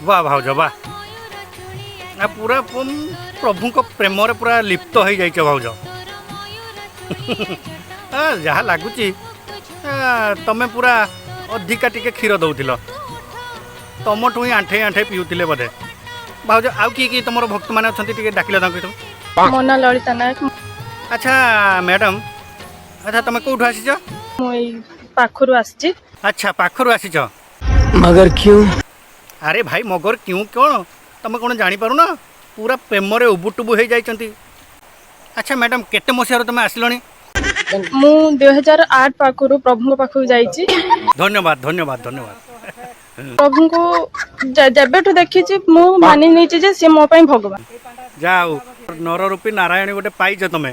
ବାह ଭାଉଜ ବାह, ଆ ପୁରା ପ୍ରଭୁଙ୍କ ପ୍ରେମରେ ପୁରା ଲିପ୍ତ ହେଇଯାଇଛ ଭାଉଜ। ଯାହା ଲାଗୁଛି ତମେ ପୁରା ଅଧିକା ଟିକେ କ୍ଷୀର ଦଉଥିଲ, ତମଠୁ ହିଁ ଆଣ୍ଠେଇ ଆଣ୍ଠେଇ ପିଉଥିଲେ ବୋଧେ ଭାଉଜ। ଆଉ କିଏ କିଏ ତମର ଭକ୍ତମାନେ ଅଛନ୍ତି, ଟିକେ ଡାକିଲ ତାଙ୍କୁ ସବୁ। ମୋ ନାଁ ଲଳିତା ନାୟକ। ଆଚ୍ଛା ମ୍ୟାଡ଼ାମ, ଆଚ୍ଛା ତମେ କୋଉଠୁ ଆସିଛ? ମୁଁ ଏଇ ପାଖରୁ ଆସିଛି। ଆଚ୍ଛା, ପାଖରୁ ଆସିଛ। मगर क्यों? ଆରେ ଭାଇ, मगर क्यों କ'ଣ? ତମେ କ'ଣ ଜାଣିପାରୁନ? ପୁରା ପ୍ରେମରେ ଉବୁଟୁବୁ ହେଇଯାଇଛନ୍ତି। ଆଚ୍ଛା ମ୍ୟାଡ଼ାମ, କେତେ ମସିହାରୁ ତମେ ଆସିଲଣି? ମୁଁ 2008 ପାଖରୁ ପ୍ରଭୁଙ୍କ ପାଖକୁ ଯାଇଛି। ଧନ୍ୟବାଦ, ଧନ୍ୟବାଦ, ଧନ୍ୟବାଦ। ପ୍ରଭୁଙ୍କୁ ଯେବେଠୁ ଦେଖିଛି, ମୁଁ ମାନି ନେଇଛି ଯେ ସିଏ ମୋ ପାଇଁ ଭଗବାନ। ଯା ହଉ, ନର ରୂପୀ ନାରାୟଣୀ ଗୋଟେ ପାଇଛ ତମେ।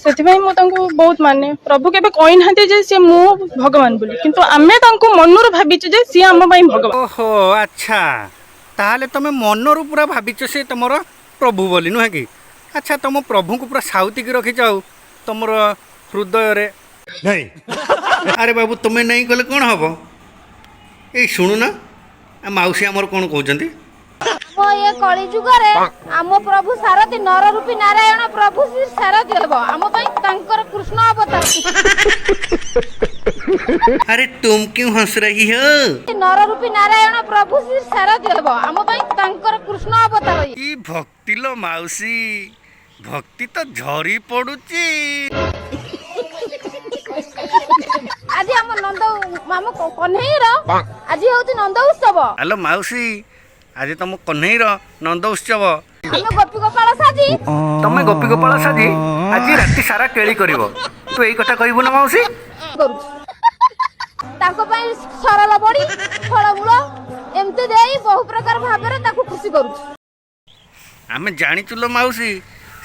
ସେଥିପାଇଁ ମୁଁ ତାଙ୍କୁ ବହୁତ ମାନେ। ପ୍ରଭୁ କେବେ କହିନାହାନ୍ତି ଯେ ସିଏ ମୁଁ ଭଗବାନ ବୋଲି, କିନ୍ତୁ ଆମେ ତାଙ୍କୁ ମନରୁ ଭାବିଛୁ ଯେ ସିଏ ଆମ ପାଇଁ ଭଗବାନ। ଓହୋ ଆଚ୍ଛା, ତାହେଲେ ତମେ ମନରୁ ପୁରା ଭାବିଛ ସେ ତମର ପ୍ରଭୁ ବୋଲି, ନୁହେଁ କି? ଆଚ୍ଛା, ତମ ପ୍ରଭୁଙ୍କୁ ପୁରା ସାଉତିକି ରଖିଛ ଆଉ ତମର ହୃଦୟରେ। ଆରେ ବାବୁ, ତୁମେ ନେଇ ଗଲେ କ'ଣ ହବ? ଏଇ ଶୁଣୁନ, ଆ ମାଉସୀ ଆମର କ'ଣ କହୁଛନ୍ତି। ଆମ ଏ କଳି ଯୁଗରେ ଆମ ପ୍ରଭୁ ସାରଥୀ ନର ରୂପୀ ନାରାୟଣ ପ୍ରଭୁ ଶ୍ରୀ ସାରଥୀ ହେବ ଆମ ପାଇଁ, ତାଙ୍କର କୃଷ୍ଣ ଅବତାର। अरे, तुम क्यों हंस रही हो? ନର ରୂପୀ ନାରାୟଣ ପ୍ରଭୁ ଶ୍ରୀ ସାରଥୀ ହେବ ଆମ ପାଇଁ, ତାଙ୍କର କୃଷ୍ଣ ଅବତାର। କି ଭକ୍ତି ଲୋ ମାଉସୀ, ଭକ୍ତି ତ ଝରି ପଡୁଛି। ଆଜି ଆମ ନନ୍ଦ ଆମ କହ୍ନେଇର ଆଜି ହଉଛି ନନ୍ଦ ଉତ୍ସବ। ହ୍ୟାଲୋ ମାଉସୀ, ଆଜି ତମ କହ୍ନେଇର ନନ୍ଦ ଉତ୍ସବ। ଆମେ ଗୋପୀ ଗୋପାଳ ସାଜି ତମେ ଗୋପୀ ଗୋପାଳ ସାଜି ଆଜି ରାତି ସାରା କେଳି କରିବ, ତୁ ଏଇ କଥା କହିବୁ ନା ମାଉସୀ? କରୁଛୁ। ତାଙ୍କ ପାଇଁ ସରଳ ବଡି, ଫଳମୂଳ ଏମିତି ଦେଇ ବହୁ ପ୍ରକାର ଭାବରେ ତାକୁ ଖୁସି କରୁଛୁ। ଆମେ ଜାଣିଛୁ ଲୋ ମାଉସୀ,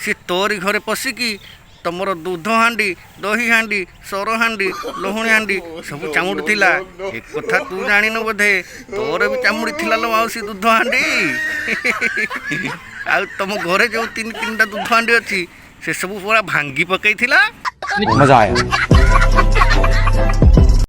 ସେ ତୋରି ଘରେ ପଶିକି ତମର ଦୁଧ ହାଣ୍ଡି, ଦହି ହାଣ୍ଡି, ସର ହାଣ୍ଡି, ଲହୁଣୀ ହାଣ୍ଡି ସବୁ ଚାମୁଡି ଥିଲା। ଏ କଥା ତୁ ଜାଣିନୁ ବୋଧେ। ତୋର ବି ଚାମୁଡି ଥିଲା ଲୋ ମାଉସୀ ଦୁଧ ହାଣ୍ଡି। ଆଉ ତମ ଘରେ ଯୋଉ ତିନି ତିନିଟା ଦୁଧ ହାଣ୍ଡି ଅଛି, ସେ ସବୁ ପୁରା ଭାଙ୍ଗି ପକେଇଥିଲା। मजा आया।